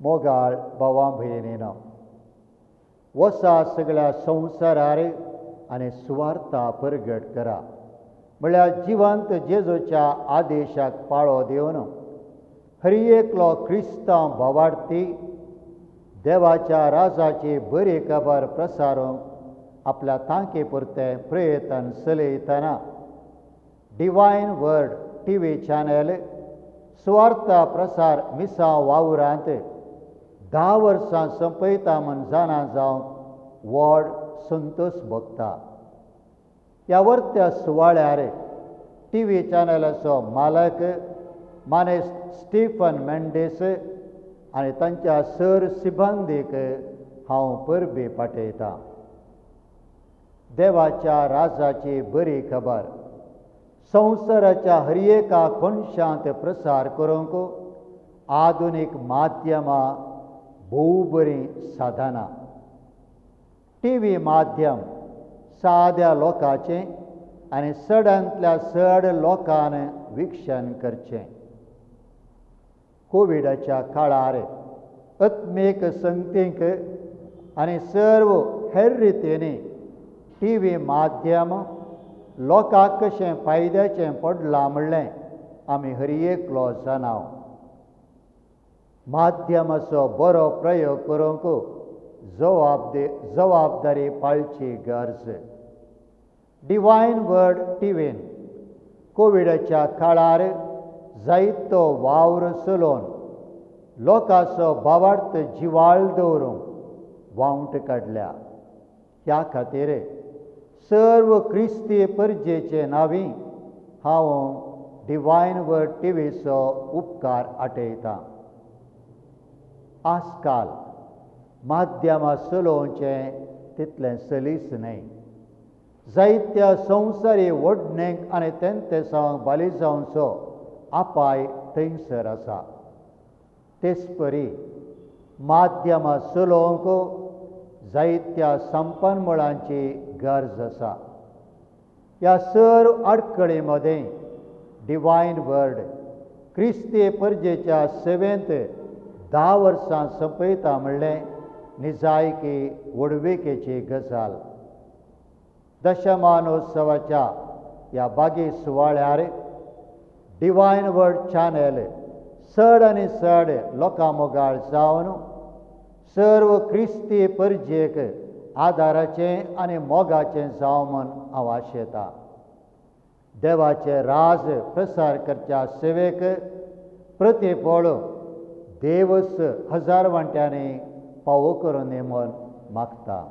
मोगाळ भावां भयणीनो, वसा सगळ्या संवसारार आनी सुवार्ता परगट करा म्हळ्यार जिवंत जेजूच्या आदेशाक पाळो दिवन हर एकलो क्रिस्तांव भावार्थी देवाच्या राजाची बरी खबर प्रसारूंक आपल्या तांकी पुरतें प्रयत्न चलयतना डिवायन वर्ड टीव्ही चॅनल सुवार्ता प्रसार मिसांव वावरांत 10 वर्सां सोंपयता म्हूण जाणा जावंक व्हड संतोश भोगता. ह्या वर्त्या सुवाळ्यार टी व्ही चॅनलाचो मालक मानेस्त स्टीफन मेंडीस आनी तांच्या सर सिबंदीक हांव परबी पाठयतां. देवाच्या राजाची बरी खबर संवसाराच्या हर एका कोनशांत प्रसार करूंक आधुनीक माध्यमां भोव बरीं साधनां. टी व्ही माध्यम साद्या लोकांचें आनी चडांतल्या चड लोकान विक्षण करचें. कोविडाच्या काळार आत्मीक संगतींक आनी सर्व हेर रितींनी टी व्ही माध्यम लोकांक कशें फायद्याचें पडलां म्हणलें आमी हर एकलो जाणाव. माध्यमाचो बरो प्रयोग करूंक जबाबदारी पाळची गरज. डिवायन वर्ड टिव्हीन कोविडाच्या काळार जायतो वावर चलोवन लोकांचो भावार्थ जिवाळ दवरूंक वावंट काडल्या. ह्या खातीर सर्व क्रिस्ती परजेचे नांवी हांव डिवायन वर्ड टिव्हीचो उपकार आठयतां. आजकाल माध्यमां चलोवचें तितलें सलीस न्हय. जायत्या संवसारी ओडणेक आनी तेंतेसांक बाली जावचो आपाय थंयसर आसा. तेच परी माध्यमां चलोवंक जायत्या संपन्मुळांची गरज आसा. ह्या सर्व आडखळी मदें डिवायन वर्ड क्रिस्ती परजेच्या सेवेंत 10 वर्सां सोंपयता म्हणलें निजायकी व्हडविकेची गजाल. दशमानोत्सवाच्या ह्या बागी सुवाळ्यार डिवायन वर्ड चॅनल चड आनी चड लोकां मोगाळ जावन सर्व क्रिस्ती परजेक आदाराचें आनी मोगाचें जावं म्हूण हांव आशेतां. देवाचें राज प्रसार करच्या सेवेक प्रतिफळ देवस हजार वांट्यांनी पावो करून म्हूण मागता.